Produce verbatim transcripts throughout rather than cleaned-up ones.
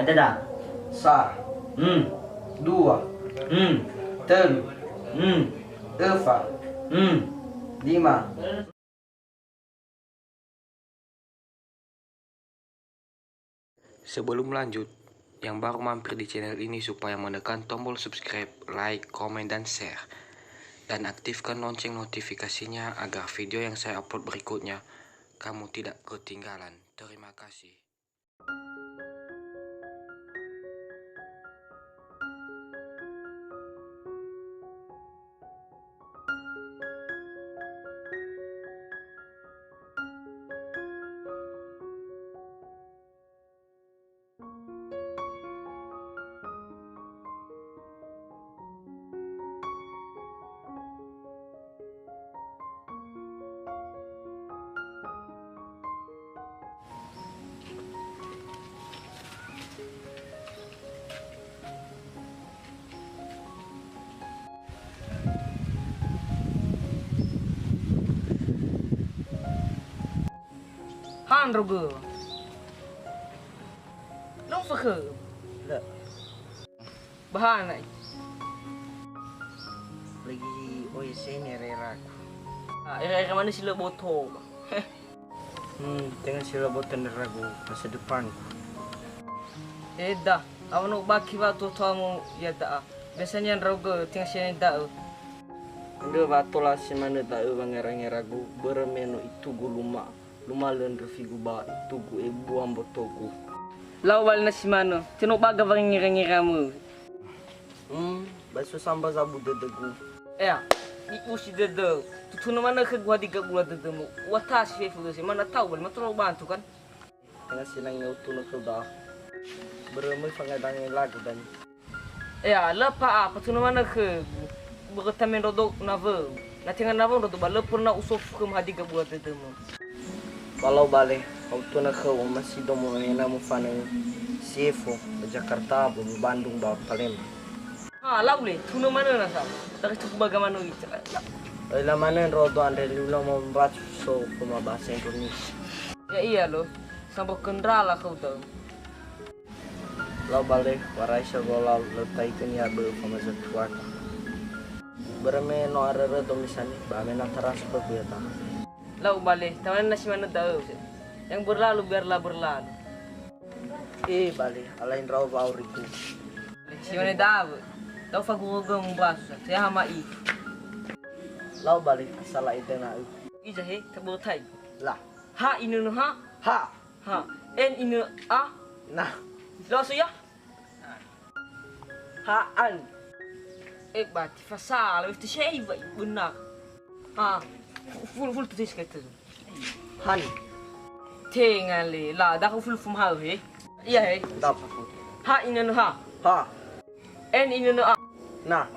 Dada. Sa. Hmm. Dua. Hmm. Tölu. Hmm. Öfa. Hmm. Lima. Sebelum lanjut, yang baru mampir di channel ini supaya menekan tombol subscribe, like, komen, dan share. Dan aktifkan lonceng notifikasinya agar video yang saya upload berikutnya kamu tidak ketinggalan. Terima kasih. Handro gö. Lung fekhe. Lö. Bahana i. Lagi O S N era-eraku. Ah, era-era manö si lö boto. Hmm, tenga si lö boto ndra'agu masa depanku. Eda, awa no ubaki wa tuo-tuomu ia da'a. Biasanya ndra'ugö tenga si da'ö. Andrö wa tola si manö da'ö wangera-ngeragu, börö me no itugu luma, luma lö ndröfigu ba itugu ebua mbotogu. Lau bale na si manö, tenga no baga wangera-ngeramö. Hmm, ba so samba zabu dödögu. Ea, i'usi dödöu. Tutunö manö khögu hadia gabula dödömu. U'atasi fefu döse, mana tau bale, ma tola ubantu kan? Tenga si lö utunö khöu da'a. Börö möi fangadangelagu dania. Ea, lö pa'a, fatunö manö khögu. Börö tamendrodo nawöu. Na tenga nawöu ndrodo ba lö pernah usofu khöu hadia gabula dödömu. Ba lau bale, ha'utunö khöu omasido mo'ena mofanö si efo ba Jakarta, ba Bandung, ba Palembang. Ha, lau le, tunö manö nasa. Dake tuku baga manö ita. Oi la manö ndrodo andre liulo mambacu so khöma bahasa Indonesia. Ya iya lo, sambö kendrala khöu da'ö. Lau bale, warai sa wolau lö taigö niha bö'ö famaza tuaka. Börö me no arörö domisani, ba me na transfer ku ya'ita. Lau bale, tamane na si manö da'ö, se. Yang berlalu, biarlah berlalu. Eh, bale, alai ndrao wa'aurigu. Si manö da'ö, lau fagurugö mumbasu, sa. Saya hama'i. Lau bale, asala ede na'ö. Iza he, tabotai. La. Ha inönö ha? Ha. Ha. En inönö a? Na. Langsung ya? Ha an. Eh, berarti fasala, itu saya iba benar. Ha. Fulu, fulu tulis kata tu. Han. Tenga le, la, dah fulu fum hal he. Iya he. Dap. Ha inönö ha. Ha. En inönö a. Na.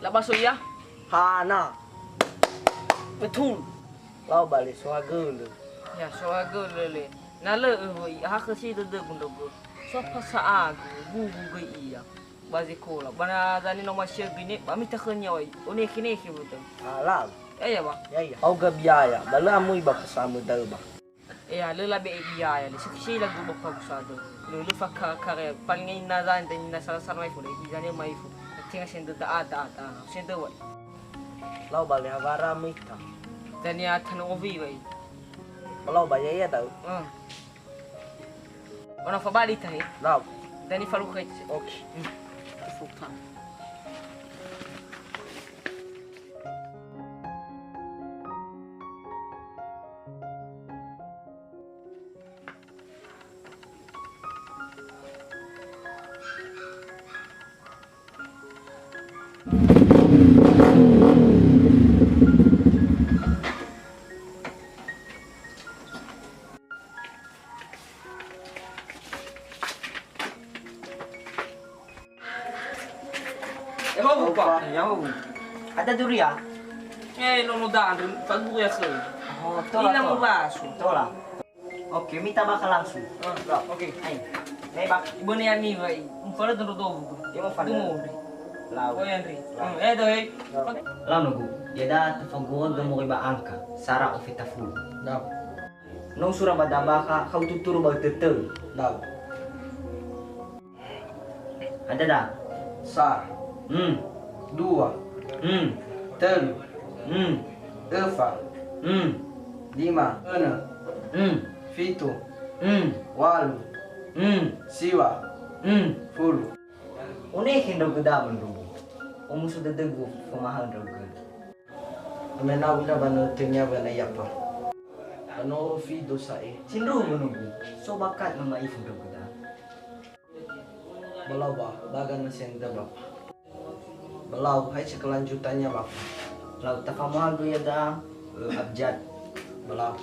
Labaso iya? Hana. Betul. Lau bale sohagölö. Ya, sohagölö le. Na lö öwö'i, ahakhö si dödögu ndra'ugö. So pasa'agu, gugu göi ia. Ba zekola. Ba na zane no masiagöi ne, ba mita khönia oi. Onekhe-nekhe wötö. Ah, lau. Ya, ya, ba. Ya, ya. Ha'uga biaya. Ba lö amöi ba pasa'amö da'ö ba. Ea, lö labe'e biaya, le. Seki sei lagu ba pagu sa'ato. Lö, lö fakha-, kare, paling ina zan, dan ina sala-sala mai fo, le, izane mai fo. Tenga sendö da'a, da'a, da'a. Sendö wa. Lau bale hawara mita. Dania tanö owi wai. Lau ba ya'ia da'ö. Hmm. Ona fabali tahe. Lau. Dani falukhai. Oke. Hmm. Fuka. Eh, ho, Pak. Ya, ho. Ada durian? Eh, nono dandre, faguru ya, sir. Oh, tola, ina tola. Mau basu. Tola. Oke, mita bakha langsung. Ah, oke. Ayo. Ayo, Pak. Ibone ami, Pak. Umfara dendro dobu. Ya, mau fana. Dumo, Pak. Lau. Oh, ya, Andri. Lau. Hmm, eh, doh, eh. Lau. Lau, nogu. Ya, da, tafaguru domo riba angka. Sara ofeta fulu. Lau. No usura ba dabakha, khau tuturu ba tötö. Lau. Adada. Sa. Mm. Dua. Mm. Tölu. Mm. Öfa. Mm. Lima. Önö. Mm. Fitu. Mm. Walu. Mm. Siwa. Mm. Fulu. Onekhe ndra'ugö da'ö, ndru'u. Omuso dödögu famahaö ndra'ugö. Amenau ina wa no tönia wa na yapa. Ba no fido sa'e. Sindruhu nunggu. So bakat mama'ifu ndra'ugö da'ö. Balau ba, baga na senda Bapa. Balau, hai si kelanjutannya Bapa. Lau tafamuagu ya da, eh, abjad. Balau.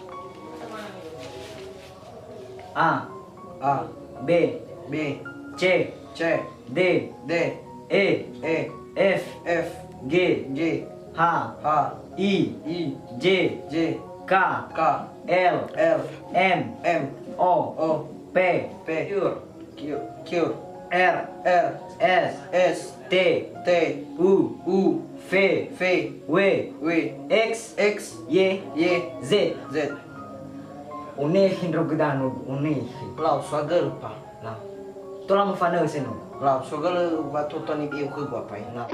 A. A. B. B. C. C. D. D. E. E. F. F. G. G. H. H. I. I. J. J. K. K. L. L. M. M. O. O. P. P. Q. Q. Q. R. R. S. S. T. T. U. U. F. F. W. W. X. X. Y. Y. Z. Z. Onekhe ndra'ugö da'ö, onekhe. Lau, suagölö pa. Lau. Tola mafanö seno. Lau, suagölö wa toto nibi'eu khögu apa, e? Lau.